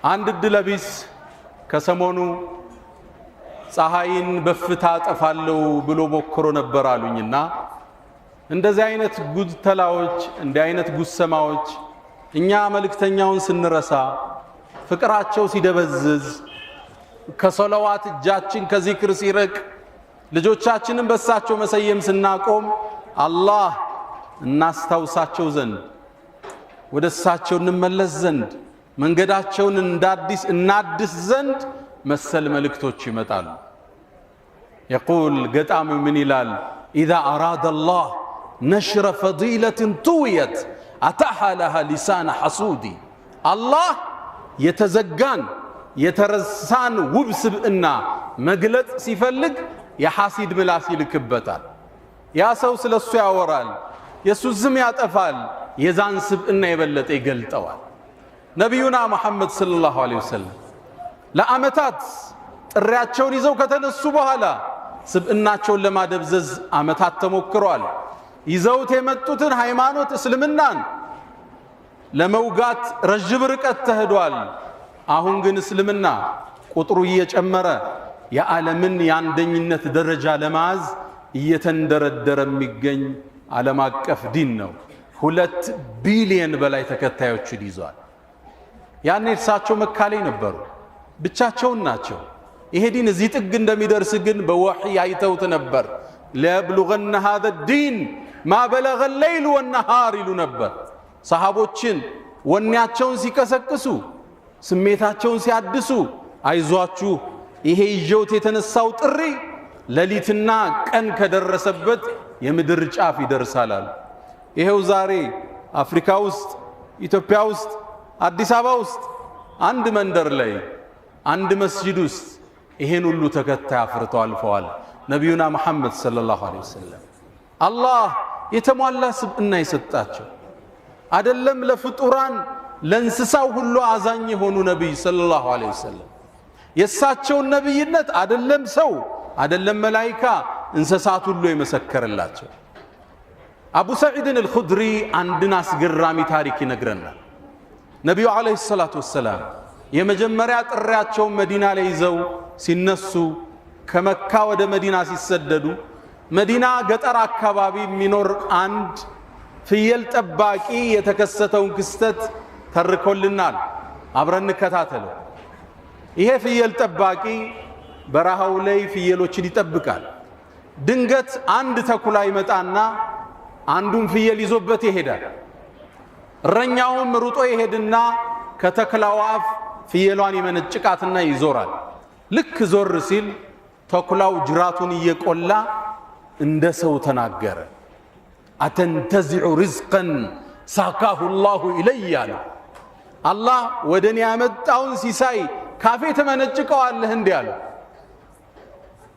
አንድ እድለቢስ ከሰሞኑ ፀሐይን በፍታ አጠፋለሁ ብሎ ሞክሮ ነበር አሉኝና እንደዚህ አይነት ጉድተላዎች፣ እንዲህ አይነት ጉሰማዎች እኛ መልእክተኛውን ስንረሳ፣ ፍቅራቸው ሲደበዝዝ፣ ከሰለዋት እጃችን ከዚክር ሲርቅ፣ ልጆቻችንን በሳቸው መሰየም ስናቆም አላህ እናስታውሳቸው ዘንድ፣ ወደ እሳቸው እንመለስ ዘንድ፣ መንገዳቸውን እንዳዲስ እናድስ ዘንድ መሰል መልእክቶች ይመጣሉ። يقول ገጣሚው ምን ይላል? إذا أراد الله نشر فضيلة طويت أتاح لها لسان حسود። አላህ የተዘጋን የተረሳን ውብ ስብዕና መግለጽ ሲፈልግ የሐሲድ ምላስ ይልክበታል። ያ ሰው ስለ እሱ ያወራል፣ የእሱ ስም ያጠፋል፣ የዛን ስብዕና የበለጠ ይገልጠዋል። ነቢዩና ሙሐመድ صلى الله عليه وسلم ለዓመታት ጥሪያቸውን ይዘው ከተነሱ በኋላ ስብዕናቸውን ለማደብዘዝ ዓመታት ተሞክሯል። ይዘውት የመጡትን ሃይማኖት እስልምናን ለመውጋት ረዥም ርቀት ተሄዷል። አሁን ግን እስልምና ቁጥሩ እየጨመረ የዓለምን የአንደኝነት ደረጃ ለመያዝ እየተንደረደረ የሚገኝ ዓለም አቀፍ ዲን ነው። 2 ቢሊየን በላይ ተከታዮችን ይዟል። ያኔ እርሳቸው መካ ላይ ነበሩ፣ ብቻቸውን ናቸው። ይሄ ዲን እዚህ ጥግ እንደሚደርስ ግን በወሕይ አይተውት ነበር። ليبلغن هذا الدين ما بلغ الليل والنهار ይሉ ነበር። ሰሃቦችን ወኔያቸውን ሲቀሰቅሱ፣ ስሜታቸውን ሲያድሱ፣ አይዟችሁ፣ ይሄ ይዤውት የተነሳው ጥሪ ሌሊትና ቀን ከደረሰበት የምድር ጫፍ ይደርሳል አሉ። ይሄው ዛሬ አፍሪካ ውስጥ፣ ኢትዮጵያ ውስጥ፣ አዲስ አበባ ውስጥ አንድ መንደር ላይ አንድ መስጂድ ውስጥ ይሄን ሁሉ ተከታይ አፍርተው አልፈዋል። ነቢዩና መሐመድ صلى الله عليه وسلم አላህ የተሟላ ስብዕና የሰጣቸው፣ አደለም ለፍጡራን ለእንስሳው ሁሉ አዛኝ የሆኑ ነቢይ صلى الله عليه وسلم፣ የእሳቸውን ነቢይነት አደለም ሰው አደለም መላይካ እንስሳት ሁሉ የመሰከረላቸው አቡ ሰዒድን አልኹድሪ አንድን አስገራሚ ታሪክ ይነግረናል። ነቢዩ عليه الصلاة والسلام የመጀመሪያ ጥሪያቸውን መዲና ላይ ይዘው ሲነሱ፣ ከመካ ወደ መዲና ሲሰደዱ፣ መዲና ገጠር አካባቢ የሚኖር አንድ ፍየል ጠባቂ የተከሰተውን ክስተት ተርኮልናል። አብረን እንከታተለው። ይሄ ፍየል ጠባቂ በረሃው ላይ ፍየሎችን ይጠብቃል። ድንገት አንድ ተኩላ ይመጣና አንዱን ፍየል ይዞበት ይሄዳል። እረኛውም ሩጦ ይሄድና ከተኩላው አፍ ፍየሏን ይመነጭቃትና ይዞራል። ልክ ዞር ሲል ተኩላው ጅራቱን እየቆላ እንደ ሰው ተናገረ። أتنتزع رزقا ساقه الله إلي አለ። አላህ ወደ እኔ ያመጣውን ሲሳይ ካፌ ትመነጭቀዋለህ እንዲህ አለ።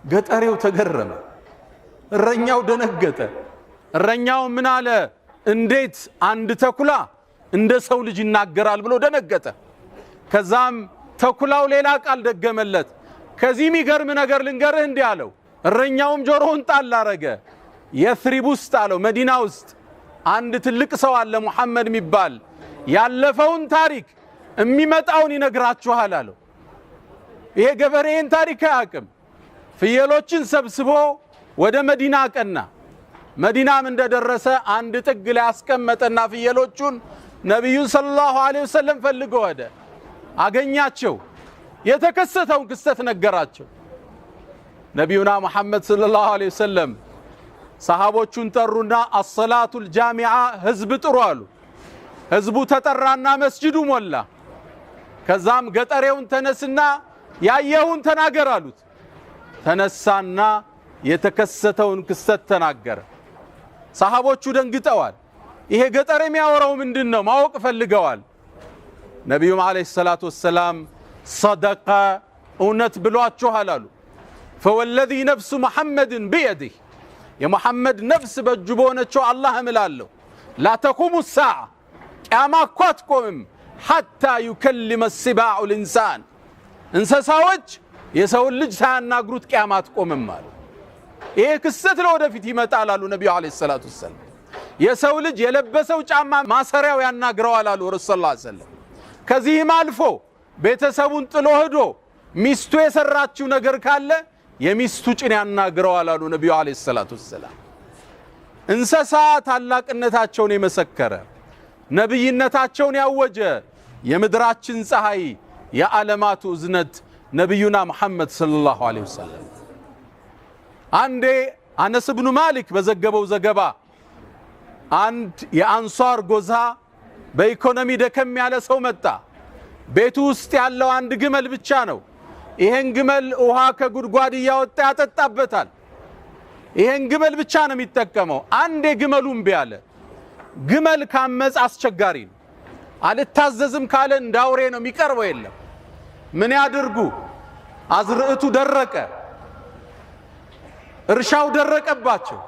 ገጠሬው ተገረመ። እረኛው ደነገጠ። እረኛው ምን አለ? እንዴት አንድ ተኩላ እንደ ሰው ልጅ ይናገራል ብሎ ደነገጠ። ከዛም ተኩላው ሌላ ቃል ደገመለት። ከዚህ የሚገርም ነገር ልንገርህ እንዲህ አለው። እረኛውም ጆሮውን ጣል አረገ። የስሪብ ውስጥ አለው፣ መዲና ውስጥ አንድ ትልቅ ሰው አለ ሙሐመድ የሚባል፣ ያለፈውን ታሪክ የሚመጣውን ይነግራችኋል አለው። ይሄ ገበሬን ታሪክ አያውቅም። ፍየሎችን ሰብስቦ ወደ መዲና አቀና። መዲናም እንደደረሰ አንድ ጥግ ላይ አስቀመጠና ፍየሎቹን ነቢዩን صلى الله عليه وسلم ፈልጎ ወደ አገኛቸው። የተከሰተውን ክስተት ነገራቸው። ነቢዩና ሙሐመድ صلى الله عليه وسلم ሰሃቦቹን ጠሩና الصلاة الجامعة ህዝብ ጥሩ አሉ። ህዝቡ ተጠራና መስጂዱ ሞላ። ከዛም ገጠሬውን ተነስና ያየኸውን ተናገር አሉት። ተነሳና የተከሰተውን ክስተት ተናገረ። ሰሃቦቹ ደንግጠዋል። ይሄ ገጠር የሚያወራው ምንድን ነው? ማወቅ ፈልገዋል። ነቢዩም عليه الصلاة والسلام صدق፣ እውነት ብሏችኋል አሉ። فوالذي نفس محمد بيده፣ የሙሐመድ ነፍስ በእጁ በሆነችው አላህ እምላለሁ፣ لا تقوم الساعة፣ ቅያማ እኮ አትቆምም፣ حتى يكلم السباع الإنسان፣ እንስሳዎች የሰውን ልጅ ሳያናግሩት ቅያማ አትቆምም አሉ። ይሄ ክስተት ለወደፊት ይመጣል አሉ ነቢዩ عليه الصلاة والسلام። የሰው ልጅ የለበሰው ጫማ ማሰሪያው ያናግረዋል አሉ ረሱል صلى الله عليه وسلم። ከዚህም አልፎ ቤተሰቡን ጥሎ ሄዶ ሚስቱ የሰራችው ነገር ካለ የሚስቱ ጭን ያናግረዋል አሉ ነቢዩ ዓለይሂ ሰላቱ ወሰላም። እንስሳ ታላቅነታቸውን የመሰከረ፣ ነቢይነታቸውን ያወጀ፣ የምድራችን ፀሐይ፣ የዓለማቱ እዝነት ነቢዩና መሐመድ ሰለላሁ ዐለይሂ ወሰለም። አንዴ አነስ ብኑ ማሊክ በዘገበው ዘገባ አንድ የአንሷር ጎዛ በኢኮኖሚ ደከም ያለ ሰው መጣ። ቤቱ ውስጥ ያለው አንድ ግመል ብቻ ነው። ይሄን ግመል ውሃ ከጉድጓድ እያወጣ ያጠጣበታል። ይሄን ግመል ብቻ ነው የሚጠቀመው። አንዴ ግመሉ እምቢ አለ። ግመል ካመፅ አስቸጋሪ ነው። አልታዘዝም ካለ እንዳውሬ ነው የሚቀርበው። የለም፣ ምን ያድርጉ? አዝርዕቱ ደረቀ፣ እርሻው ደረቀባቸው።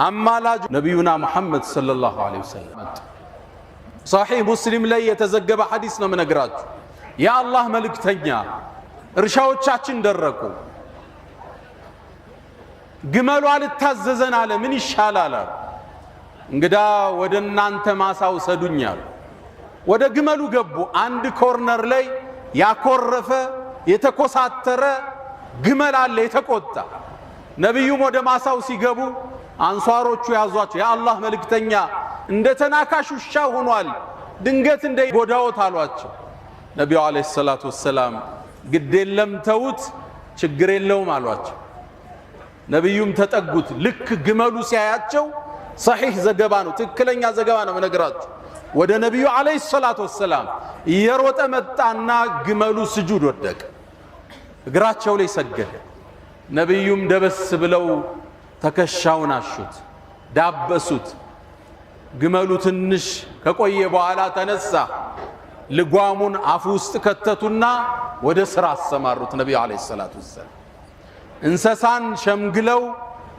አማላጅ ነቢዩና መሐመድ ሰለላሁ ዐለይሂ ወሰለም መጡ። ሰሒህ ሙስሊም ላይ የተዘገበ ሐዲስ ነው የምነግራችሁ። የአላህ መልእክተኛ፣ እርሻዎቻችን ደረቁ፣ ግመሉ አልታዘዘን አለ፣ ምን ይሻላል አሉ። እንግዳ ወደ እናንተ ማሳ ውሰዱኝ አሉ። ወደ ግመሉ ገቡ። አንድ corner ላይ ያኮረፈ፣ የተኮሳተረ ግመል አለ፣ የተቆጣ። ነቢዩም ወደ ማሳው ሲገቡ አንሷሮቹ ያዟቸው። የአላህ መልእክተኛ፣ እንደ ተናካሽ ውሻ ሆኗል፣ ድንገት እንደ ጎዳዎት አሏቸው። ነቢዩ ዓለይሂ ሰላቱ ወሰላም ግድ የለም ተዉት፣ ችግር የለውም አሏቸው። ነቢዩም ተጠጉት። ልክ ግመሉ ሲያያቸው፣ ሰሒህ ዘገባ ነው፣ ትክክለኛ ዘገባ ነው እነግራችሁ። ወደ ነቢዩ ዓለይሂ ሰላቱ ወሰላም እየሮጠ መጣና ግመሉ ስጁድ ወደቀ፣ እግራቸው ላይ ሰገደ። ነቢዩም ደበስ ብለው ትከሻውን አሹት፣ ዳበሱት። ግመሉ ትንሽ ከቆየ በኋላ ተነሳ። ልጓሙን አፉ ውስጥ ከተቱና ወደ ስራ አሰማሩት። ነቢዩ ዓለይሂ ሰላቱ ወሰላም እንስሳን ሸምግለው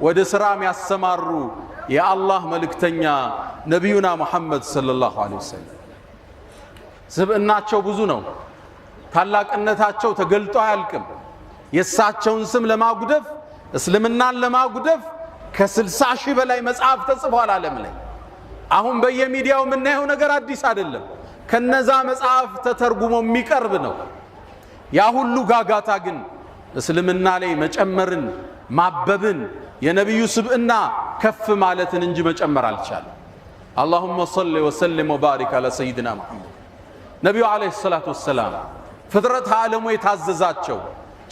ወደ ስራ የሚያሰማሩ የአላህ መልእክተኛ ነቢዩና ሙሐመድ ሰለላሁ ዐለይሂ ወሰለም። ስብዕናቸው ብዙ ነው። ታላቅነታቸው ተገልጦ አያልቅም። የእሳቸውን ስም ለማጉደፍ፣ እስልምናን ለማጉደፍ ከ60,000 በላይ መጽሐፍ ተጽፏል ዓለም ላይ። አሁን በየሚዲያው የምናየው ነገር አዲስ አይደለም። ከነዛ መጽሐፍ ተተርጉሞ የሚቀርብ ነው። ያ ሁሉ ጋጋታ ግን እስልምና ላይ መጨመርን፣ ማበብን፣ የነቢዩ ስብዕና ከፍ ማለትን እንጂ መጨመር አልቻለም። አላሁመ ሰሊ ወሰሊም ወባሪክ አላ ሰይድና ሙሐመድ። ነቢዩ ዓለይሂ ሰላቱ ወሰላም ፍጥረት ዓለሙ የታዘዛቸው፣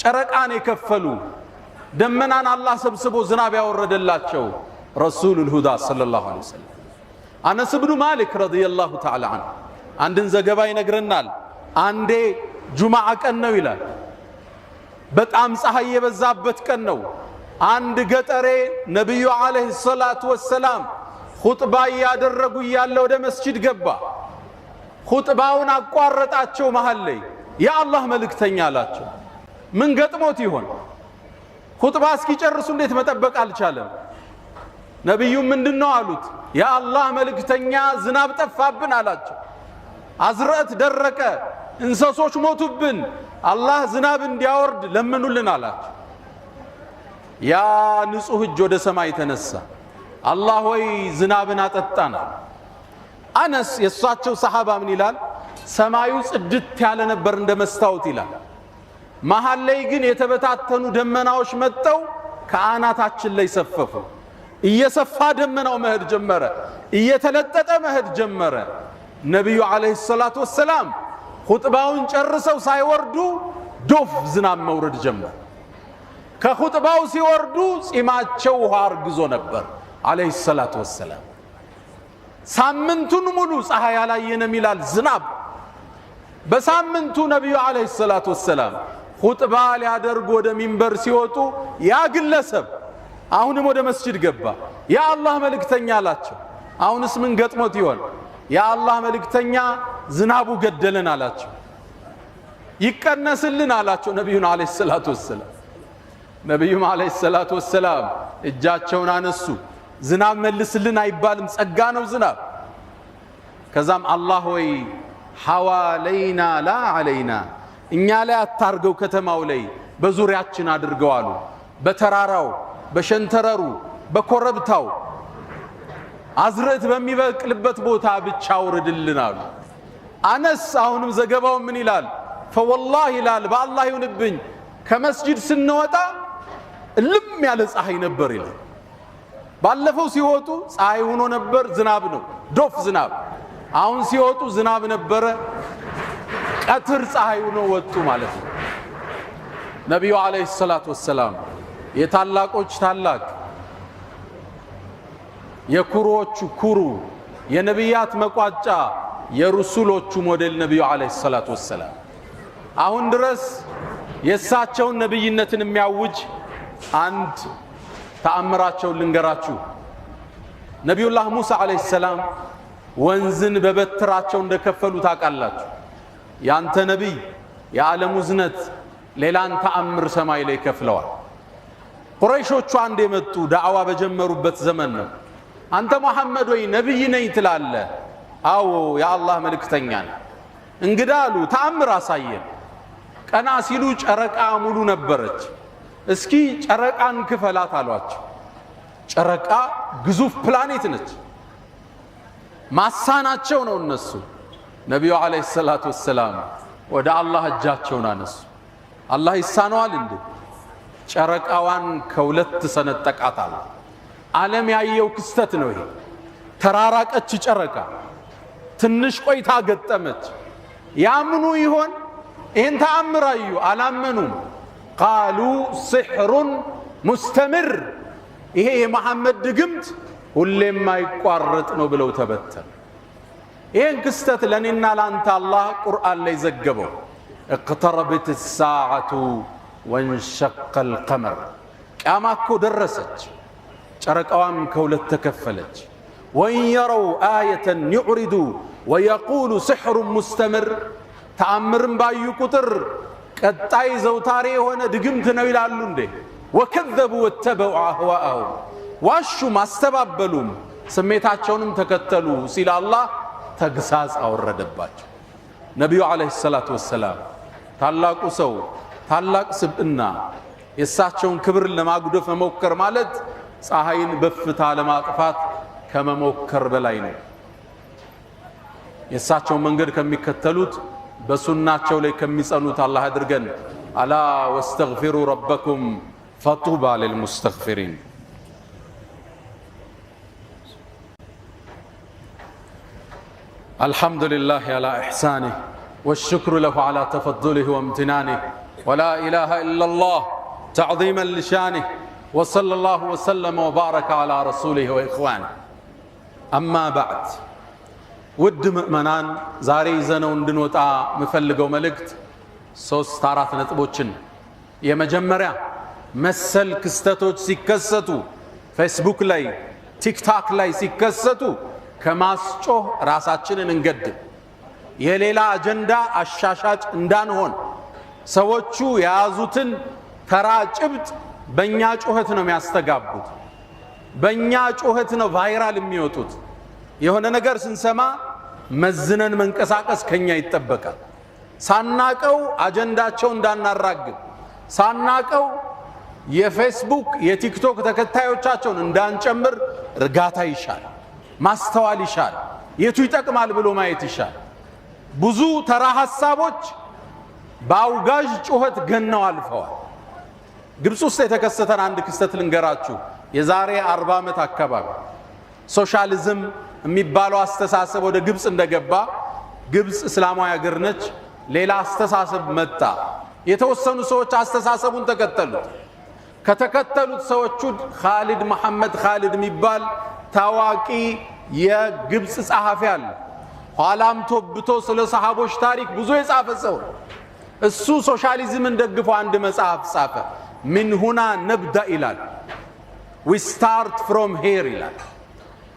ጨረቃን የከፈሉ፣ ደመናን አላህ ሰብስቦ ዝናብ ያወረደላቸው ረሱሉል ሁዳ ሰለላሁ ዐለይሂ ወሰለም። አነስ ብኑ ማሊክ ረዲየላሁ ተዓላ ዐንሁ አንድን ዘገባ ይነግረናል። አንዴ ጁማዓ ቀን ነው ይላል። በጣም ፀሐይ የበዛበት ቀን ነው። አንድ ገጠሬ ነቢዩ ዓለይሂ ሰላቱ ወሰላም ኹጥባ እያደረጉ እያለ ወደ መስጂድ ገባ። ኹጥባውን አቋረጣቸው መሃል ላይ። የአላህ መልእክተኛ አላቸው። ምን ገጥሞት ይሆን? ኹጥባ እስኪጨርሱ እንዴት መጠበቅ አልቻለም? ነቢዩም ምንድን ነው አሉት። የአላህ መልእክተኛ፣ ዝናብ ጠፋብን አላቸው። አዝርዕት ደረቀ፣ እንስሶች ሞቱብን፣ አላህ ዝናብ እንዲያወርድ ለምኑልን አላቸው። ያ ንጹህ እጅ ወደ ሰማይ ተነሳ። አላህ ሆይ ዝናብን አጠጣን አሉ። አነስ የእሳቸው ሰሓባ ምን ይላል? ሰማዩ ጽድት ያለ ነበር እንደ መስታወት ይላል። መሃል ላይ ግን የተበታተኑ ደመናዎች መጥተው ከአናታችን ላይ ሰፈፉ። እየሰፋ ደመናው መሄድ ጀመረ፣ እየተለጠጠ መሄድ ጀመረ። ነቢዩ ዓለይሂ ሰላቱ ወሰላም ኹጥባውን ጨርሰው ሳይወርዱ ዶፍ ዝናብ መውረድ ጀመረ። ከኹጥባው ሲወርዱ ጺማቸው ውሃ አርግዞ ነበር ዓለይሂ ሰላቱ ወሰላም። ሳምንቱን ሙሉ ፀሐይ አላየንም ይላል ዝናብ። በሳምንቱ ነቢዩ ዓለይሂ ሰላቱ ወሰላም ኹጥባ ሊያደርጉ ወደ ሚንበር ሲወጡ ያ ግለሰብ አሁንም ወደ መስጂድ ገባ። የአላህ መልእክተኛ አላቸው። አሁንስ ምን ገጥሞት ይሆን? የአላህ መልእክተኛ፣ ዝናቡ ገደለን አላቸው። ይቀነስልን አላቸው ነቢዩን ዓለይሂ ሰላቱ ወሰላም። ነቢዩም ዓለይሂ ሰላቱ ወሰላም እጃቸውን አነሱ። ዝናብ መልስልን አይባልም፣ ጸጋ ነው ዝናብ። ከዛም አላህ ወይ ሐዋለይና ላ ዓለይና፣ እኛ ላይ አታርገው፣ ከተማው ላይ በዙሪያችን አድርገው አሉ። በተራራው፣ በሸንተረሩ፣ በኮረብታው፣ አዝርዕት በሚበቅልበት ቦታ ብቻ አውርድልን አሉ። አነስ አሁንም ዘገባው ምን ይላል? ፈወላሂ ይላል፣ በአላህ ይሁንብኝ፣ ከመስጂድ ስንወጣ እልም ያለ ፀሐይ ነበር ይላል። ባለፈው ሲወጡ ፀሐይ ሆኖ ነበር፣ ዝናብ ነው፣ ዶፍ ዝናብ። አሁን ሲወጡ ዝናብ ነበረ፣ ቀትር ፀሐይ ሆኖ ወጡ ማለት ነው። ነቢዩ ዓለይሂ ሰላቱ ወሰላም የታላቆች ታላቅ፣ የኩሩዎቹ ኩሩ፣ የነቢያት መቋጫ፣ የሩሱሎቹ ሞዴል ነቢዩ ዓለይሂ ሰላቱ ወሰላም፣ አሁን ድረስ የእሳቸውን ነቢይነትን የሚያውጅ አንድ ተአምራቸውን ልንገራችሁ። ነቢዩላህ ሙሳ ዓለይሂ ሰላም ወንዝን በበትራቸው እንደከፈሉ ታውቃላችሁ። ያንተ ነቢይ የዓለሙ ዝነት ሌላን ተአምር ሰማይ ላይ ከፍለዋል። ቁረይሾቹ አንድ የመጡ ዳዕዋ በጀመሩበት ዘመን ነው። አንተ መሐመድ ወይ ነቢይ ነኝ ትላለህ? አዎ፣ የአላህ መልእክተኛ ነኝ። እንግዳ አሉ፣ ተአምር አሳየን። ቀና ሲሉ ጨረቃ ሙሉ ነበረች። እስኪ ጨረቃን ክፈላት አሏቸው። ጨረቃ ግዙፍ ፕላኔት ነች። ማሳናቸው ነው እነሱ። ነቢዩ ዓለይሂ ሰላቱ ወሰላም ወደ አላህ እጃቸውን አነሱ። አላህ ይሳነዋል እንዴ? ጨረቃዋን ከሁለት ሰነጠቃት አለ። ዓለም ያየው ክስተት ነው ይሄ። ተራራቀች ጨረቃ፣ ትንሽ ቆይታ ገጠመች። ያምኑ ይሆን? ይህን ተአምር አዩ፣ አላመኑም። ቃሉ ስሕሩን ሙስተምር፣ ይሄ የመሐመድ ድግምት ሁሌም አይቋረጥ ነው ብለው ተበተኑ። ይህን ክስተት ለእኔና ለአንተ አላህ ቁርአን ላይ ዘገበው። እቅተረበት ሰዓቱ ወንሸቀ ልቀመር፣ ቅያማ እኮ ደረሰች፣ ጨረቃዋም ከሁለት ተከፈለች። ወኢን የረው አየተን ዩዕሪዱ ወየቁሉ ስሕሩን ሙስተምር፣ ተአምርን ባዩ ቁጥር ቀጣይ ዘውታሪ የሆነ ድግምት ነው ይላሉ እንዴ? ወከዘቡ ወተበዑ አህዋአሁም፣ ዋሹም አስተባበሉም ስሜታቸውንም ተከተሉ ሲል አላህ ተግሳጽ አወረደባቸው። ነቢዩ ዓለይሂ ሰላቱ ወሰላም ታላቁ ሰው፣ ታላቅ ስብዕና፣ የእሳቸውን ክብር ለማጉደፍ መሞከር ማለት ፀሐይን በፍታ ለማጥፋት ከመሞከር በላይ ነው። የእሳቸውን መንገድ ከሚከተሉት፣ በሱናቸው ላይ ከሚጸኑት አላህ አድርገን። አላ ወስተግፊሩ ረበኩም ፈጡባ ልልሙስተግፊሪን። الحمد لله على إحسانه، والشكر له على تفضله وامتنانه، ولا إله إلا الله تعظيما لشانه، وصلى الله وسلم وبارك على رسوله وإخوانه، أما بعد። ውድ ምእመናን፣ ዛሬ ይዘነው እንድንወጣ የምፈልገው መልእክት ሶስት አራት ነጥቦችን። የመጀመሪያ፣ መሰል ክስተቶች ሲከሰቱ፣ ፌስቡክ ላይ፣ ቲክቶክ ላይ ሲከሰቱ ከማስጮህ ራሳችንን እንገድብ። የሌላ አጀንዳ አሻሻጭ እንዳንሆን። ሰዎቹ የያዙትን ተራ ጭብጥ በእኛ ጩኸት ነው የሚያስተጋቡት። በእኛ ጩኸት ነው viral የሚወጡት። የሆነ ነገር ስንሰማ መዝነን መንቀሳቀስ ከኛ ይጠበቃል። ሳናቀው አጀንዳቸው እንዳናራግብ፣ ሳናቀው የፌስቡክ የቲክቶክ ተከታዮቻቸውን እንዳንጨምር እርጋታ ይሻል፣ ማስተዋል ይሻል፣ የቱ ይጠቅማል ብሎ ማየት ይሻል። ብዙ ተራ ሐሳቦች በአውጋዥ ጩኸት ገነው አልፈዋል። ግብፅ ውስጥ የተከሰተን አንድ ክስተት ልንገራችሁ። የዛሬ 40 ዓመት አካባቢ ሶሻሊዝም የሚባለው አስተሳሰብ ወደ ግብፅ እንደገባ፣ ግብፅ እስላማዊ ሀገር ነች። ሌላ አስተሳሰብ መጣ። የተወሰኑ ሰዎች አስተሳሰቡን ተከተሉት። ከተከተሉት ሰዎቹ ካሊድ መሐመድ ካሊድ የሚባል ታዋቂ የግብፅ ጸሐፊ አለ። ኋላም ቶብቶ ስለ ሰሃቦች ታሪክ ብዙ የጻፈ ሰው ነው። እሱ ሶሻሊዝምን ደግፎ አንድ መጽሐፍ ጻፈ። من هنا نبدأ ይላል። We start from here ይላል።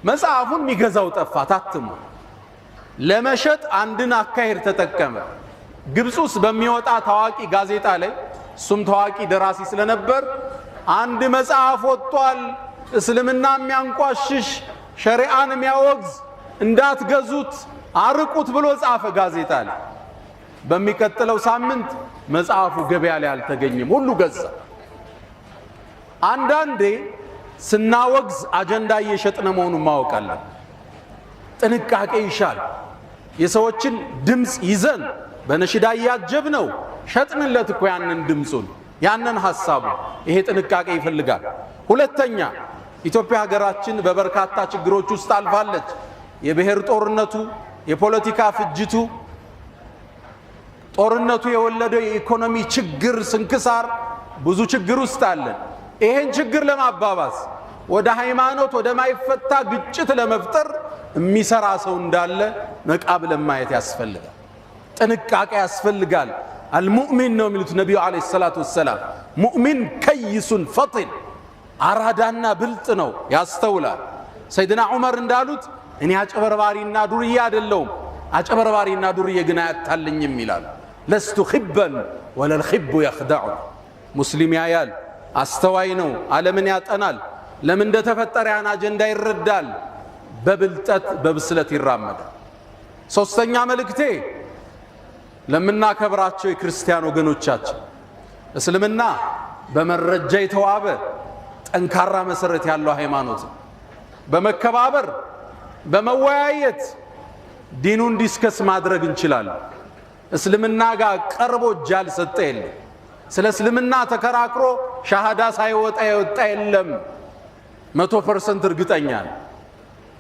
መጽሐፉን የሚገዛው ጠፋ። ታትሞ ለመሸጥ አንድን አካሄድ ተጠቀመ። ግብፅ ውስጥ በሚወጣ ታዋቂ ጋዜጣ ላይ፣ እሱም ታዋቂ ደራሲ ስለነበር፣ አንድ መጽሐፍ ወጥቷል፣ እስልምና የሚያንቋሽሽ፣ ሸሪዓን የሚያወግዝ፣ እንዳትገዙት፣ አርቁት ብሎ ጻፈ ጋዜጣ ላይ። በሚቀጥለው ሳምንት መጽሐፉ ገበያ ላይ አልተገኘም፣ ሁሉ ገዛ። አንዳንዴ ስናወግዝ አጀንዳ እየሸጥነ መሆኑን ማወቅ አለን። ጥንቃቄ ይሻል። የሰዎችን ድምፅ ይዘን በነሽዳ እያጀብ ነው ሸጥንለት እኮ ያንን ድምፁን ያንን ሐሳቡ። ይሄ ጥንቃቄ ይፈልጋል። ሁለተኛ ኢትዮጵያ ሀገራችን በበርካታ ችግሮች ውስጥ አልፋለች። የብሔር ጦርነቱ፣ የፖለቲካ ፍጅቱ፣ ጦርነቱ የወለደው የኢኮኖሚ ችግር ስንክሳር፣ ብዙ ችግር ውስጥ አለን። ይሄን ችግር ለማባባስ ወደ ሃይማኖት ወደማይፈታ ግጭት ለመፍጠር የሚሰራ ሰው እንዳለ ነቃ ብለን ማየት ያስፈልጋል። ጥንቃቄ ያስፈልጋል። المؤمن ነው የሚሉት ነቢዩ عليه الصلاة والسلام። ሙእሚን كيس فطن አራዳና ብልጥ ነው፣ ያስተውላል። ሰይድና ዑመር እንዳሉት እኔ አጨበርባሪና ዱርዬ አይደለሁም፣ አጨበርባሪና ዱርዬ ግን አያታልኝም ይላሉ። لست خبا ولا الخب يخدع። ሙስሊም ያያል፣ አስተዋይ ነው፣ ዓለምን ያጠናል፣ ለምን እንደተፈጠረ ያን አጀንዳ ይረዳል፣ በብልጠት በብስለት ይራመዳል። ሶስተኛ መልእክቴ ለምናከብራቸው የክርስቲያን ወገኖቻችን እስልምና በመረጃ የተዋበ ጠንካራ መሰረት ያለው ሃይማኖት ነው። በመከባበር በመወያየት ዲኑን discuss ማድረግ እንችላለን። እስልምና ጋር ቀርቦ እጅ ያልሰጠ የለም። ስለ እስልምና ተከራክሮ ሻሃዳ ሳይወጣ የወጣ የለም። 100% እርግጠኛ ነው።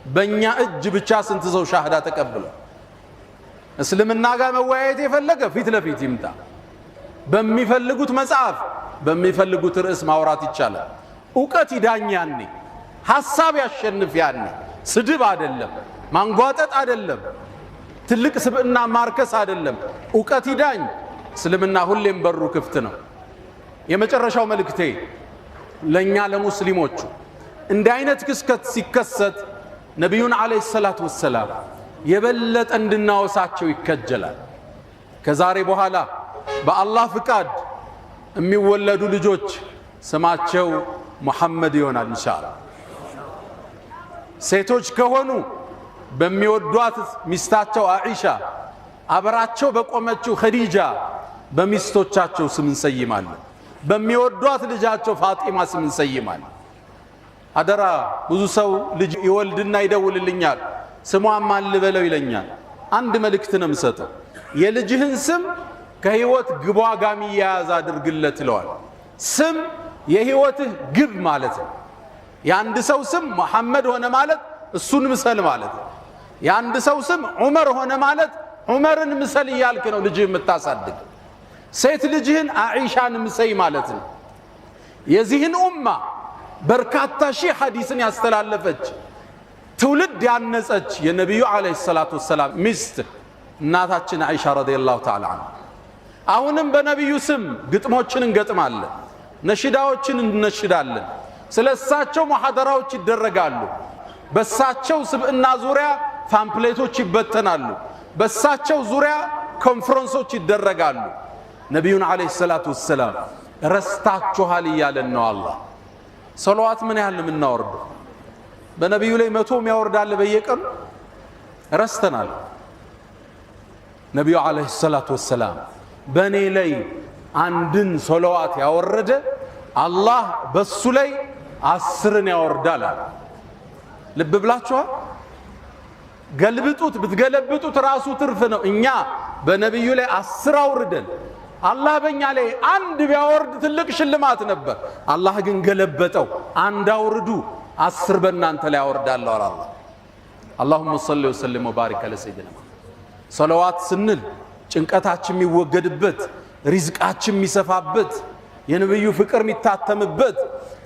በእኛ እጅ ብቻ ስንት ሰው ሻሃዳ ተቀብሏል? እስልምና ጋር መወያየት የፈለገ ፊት ለፊት ይምጣ። በሚፈልጉት መጽሐፍ በሚፈልጉት ርዕስ ማውራት ይቻላል። እውቀት ይዳኝ ያኔ፣ ሐሳብ ያሸንፍ ያኔ። ስድብ አይደለም፣ ማንጓጠጥ አይደለም፣ ትልቅ ስብዕና ማርከስ አይደለም። እውቀት ይዳኝ። እስልምና ሁሌም በሩ ክፍት ነው። የመጨረሻው መልእክቴ ለእኛ ለሙስሊሞቹ እንዲህ አይነት ክስተት ሲከሰት ነቢዩን ዓለይሂ ሰላቱ ወሰላም የበለጠ እንድናወሳቸው ይከጀላል። ከዛሬ በኋላ በአላህ ፍቃድ የሚወለዱ ልጆች ስማቸው ሙሐመድ ይሆናል ኢንሻአላህ። ሴቶች ከሆኑ በሚወዷት ሚስታቸው አኢሻ፣ አብራቸው በቆመችው ኸዲጃ በሚስቶቻቸው ስም እንሰይማለን። በሚወዷት ልጃቸው ፋጢማ ስም እንሰይማለን። አደራ ብዙ ሰው ልጅ ይወልድና ይደውልልኛል። ስሟን ማን ልበለው ይለኛል። አንድ መልእክት ነው የምሰጠው። የልጅህን ስም ከህይወት ግቧ ጋር የሚያያዝ አድርግለት ይለዋል። ስም የህይወትህ ግብ ማለት ነው። የአንድ ሰው ስም መሐመድ ሆነ ማለት እሱን ምሰል ማለት ነው። የአንድ ሰው ስም ዑመር ሆነ ማለት ዑመርን ምሰል እያልክ ነው ልጅህ የምታሳድግ። ሴት ልጅህን አኢሻን ምሰይ ማለት ነው። የዚህን ኡማ በርካታ ሺህ ሐዲስን ያስተላለፈች ትውልድ ያነጸች የነቢዩ ዓለይሂ ሰላቱ ወሰላም ሚስት እናታችን አይሻ ረዲየላሁ ተዓላ ዐንሃ። አሁንም በነቢዩ ስም ግጥሞችን እንገጥማለን፣ ነሽዳዎችን እንነሽዳለን። ስለ እሳቸው ሙሐደራዎች ይደረጋሉ። በእሳቸው ስብዕና ዙሪያ pamphlet ኦች ይበተናሉ። በእሳቸው ዙሪያ ኮንፈረንሶች ይደረጋሉ። ነቢዩን عليه الصلاة والسلام ረስታችኋል እያለን ነው አላህ። ሰለዋት ምን ያህል ነው የምናወርደው? በነቢዩ ላይ 100 የሚያወርዳለ በየቀኑ ረስተናል። ነቢዩ عليه الصلاة والسلام በእኔ ላይ አንድን ሶለዋት ያወረደ አላህ በሱ ላይ 10ን ያወርዳል አለ። ልብ ብላችኋል? ገልብጡት፣ ብትገለብጡት ራሱ ትርፍ ነው። እኛ በነቢዩ ላይ 10 አውርደን አላህ በእኛ ላይ አንድ ቢያወርድ ትልቅ ሽልማት ነበር። አላህ ግን ገለበጠው። አንድ አውርዱ 10 በእናንተ ላይ አወርዳለሁ አለ አላህ። اللهم صل وسلم وبارك على سيدنا محمد። ሰለዋት ስንል ጭንቀታችን የሚወገድበት፣ ሪዝቃችን የሚሰፋበት፣ የነብዩ ፍቅር የሚታተምበት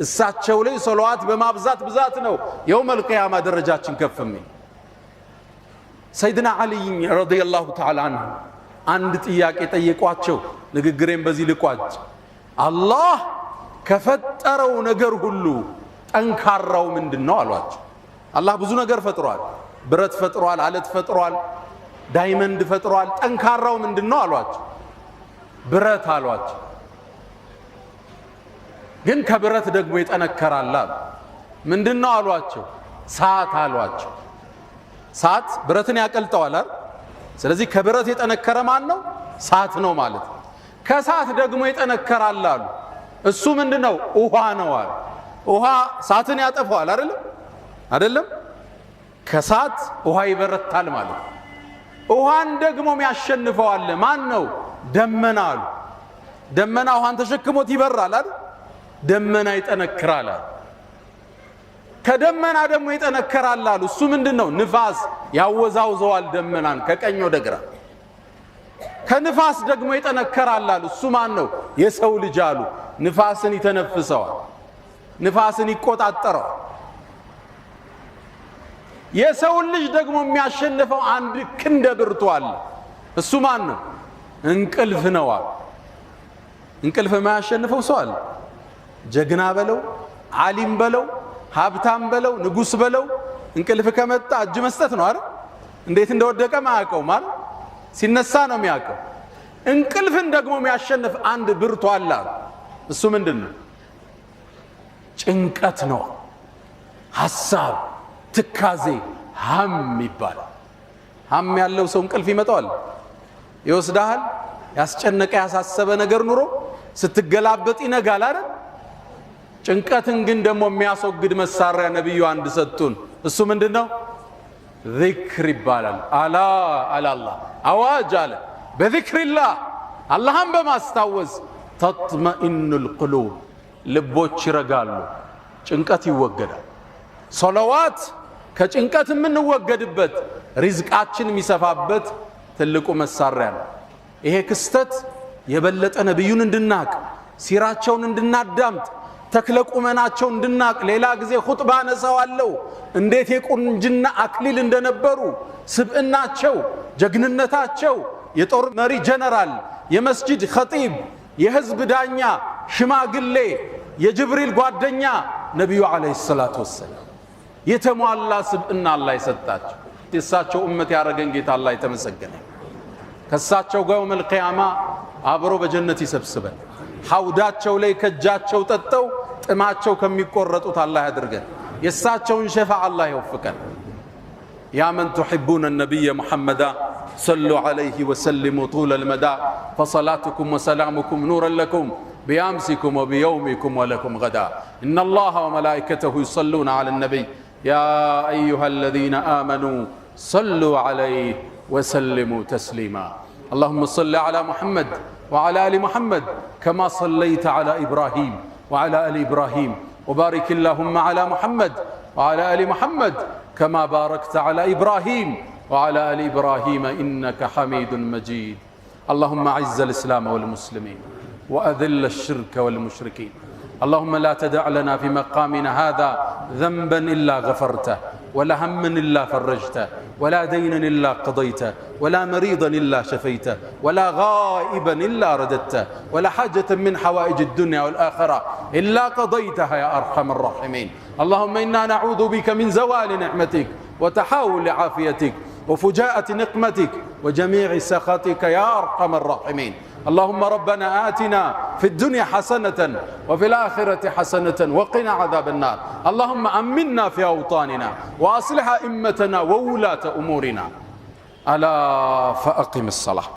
እሳቸው ላይ ሰለዋት በማብዛት ብዛት ነው يوم القيامة ደረጃችን ከፍ የሚል። ሰይድና ዓሊይ رضي الله تعالى عنه አንድ ጥያቄ ጠየቋቸው። ንግግሬን በዚህ ልቋጭ። አላህ ከፈጠረው ነገር ሁሉ ጠንካራው ምንድን ነው አሏቸው። አላህ ብዙ ነገር ፈጥሯል። ብረት ፈጥሯል፣ አለት ፈጥሯል፣ diamond ፈጥሯል። ጠንካራው ምንድን ነው አሏቸው። ብረት አሏቸው። ግን ከብረት ደግሞ ይጠነከራል አሉ። ምንድን ነው አሏቸው። ሳት አሏቸው። ሳት ብረትን ያቀልጠዋል አይደል? ስለዚህ ከብረት የጠነከረ ማን ነው? ሳት ነው ማለት ነው። ከሳት ደግሞ ይጠነከራል አሉ። እሱ ምንድን ነው? ውሃ ነው አሉ። ውሃ ሳትን ያጠፋዋል አይደለም? አይደለም? ከሳት ውሃ ይበረታል ማለት ነው። ውሃን ደግሞ የሚያሸንፈው አለ። ማን ነው? ደመና አሉ። ደመና ውሃን ተሸክሞት ይበራል አይደል? ደመና ይጠነክራል አሉ። ከደመና ደግሞ ይጠነከራል አሉ። እሱ ምንድነው? ንፋስ ያወዛውዘዋል ደመናን ከቀኝ ወደ ግራ። ከንፋስ ደግሞ ይጠነከራል አሉ። እሱ ማን ነው? የሰው ልጅ አሉ። ንፋስን ይተነፍሰዋል፣ ንፋስን ይቆጣጠረዋል። የሰውን ልጅ ደግሞ የሚያሸንፈው አንድ ክንደ ብርቱ አለ። እሱ ማን ነው? እንቅልፍ ነው አሉ። እንቅልፍ የማያሸንፈው ሰው አለ? ጀግና በለው፣ ዓሊም በለው፣ ሀብታም በለው፣ ንጉስ በለው፣ እንቅልፍ ከመጣ እጅ መስጠት ነው አይደል? እንዴት እንደወደቀ ማያውቀው ማለት ሲነሳ ነው የሚያውቀው። እንቅልፍን ደግሞ የሚያሸንፍ አንድ ብርቱ አለ። እሱ ምንድን ነው? ጭንቀት ነው። ሐሳብ፣ ትካዜ፣ ሀም ይባላል። ሀም ያለው ሰው እንቅልፍ ይመጣዋል፣ ይወስዳሃል። ያስጨነቀ ያሳሰበ ነገር ኑሮ ስትገላበጥ ይነጋል አይደል? ጭንቀትን ግን ደግሞ የሚያስወግድ መሳሪያ ነብዩ አንድ ሰጡን። እሱ ምንድነው? ዚክር ይባላል። አላ አላላ አዋጅ አለ። በዚክሪላህ አላህን በማስታወስ ተጥመኢኑል ቁሉብ ልቦች ይረጋሉ፣ ጭንቀት ይወገዳል። ሶለዋት ከጭንቀት የምንወገድበት ሪዝቃችን የሚሰፋበት ትልቁ መሳሪያ ነው። ይሄ ክስተት የበለጠ ነብዩን እንድናቅ፣ ሲራቸውን እንድናዳምጥ፣ ተክለ ቁመናቸውን እንድናቅ። ሌላ ጊዜ ኹጥባ አነሳዋለሁ እንዴት የቁንጅና አክሊል እንደነበሩ፣ ስብዕናቸው፣ ጀግንነታቸው፣ የጦር መሪ ጀነራል፣ የመስጂድ ኸጢብ፣ የህዝብ ዳኛ፣ ሽማግሌ፣ የጅብሪል ጓደኛ ነቢዩ ዓለይሂ ሰላቱ ወሰላም የተሟላ ስብዕና አላህ የሰጣቸው የእሳቸው ኡመት ያረገን ጌታ አላህ የተመሰገነ። ከእሳቸው ጋር የውመል ቂያማ አብሮ በጀነት ይሰብስበን። ሐውዳቸው ላይ ከእጃቸው ጠጠው ጥማቸው ከሚቆረጡት አላህ ያድርገን። የእሳቸውን ሸፋ አላህ ይወፍቀን። يا من تحبون النبي محمدا صلوا عليه وسلموا طول المدى فصلاتكم وسلامكم نورا لكم بأمسكم وبيومكم ولكم غدا. إن الله وملائكته يصلون على النبي يا أيها الذين آمنوا صلوا عليه وسلموا تسليما. اللهم صل على محمد وعلى آل محمد كما صليت على إبراهيم وعلى آل إبراهيم، وبارك اللهم على محمد وعلى آل محمد كما باركت على إبراهيم وعلى آل إبراهيم إنك حميد مجيد. اللهم أعز الإسلام والمسلمين وأذل الشرك والمشركين. اللهم لا تدع لنا في مقامنا هذا ذنبا إلا غفرته، ولا هما إلا فرجته، ولا دينا إلا قضيته، ولا مريضا إلا شفيته، ولا غائبا إلا رددته، ولا حاجة من حوائج الدنيا والآخرة إلا قضيتها يا أرحم الراحمين. اللهم إنا نعوذ بك من زوال نعمتك وتحاول عافيتك وفجاءة نقمتك وجميع سخطك يا أرحم الراحمين. اللهم ربنا آتنا في الدنيا حسنة وفي الآخرة حسنة وقنا عذاب النار. اللهم أمنا في أوطاننا وأصلح أئمتنا وولاة أمورنا. ألا فأقم الصلاة.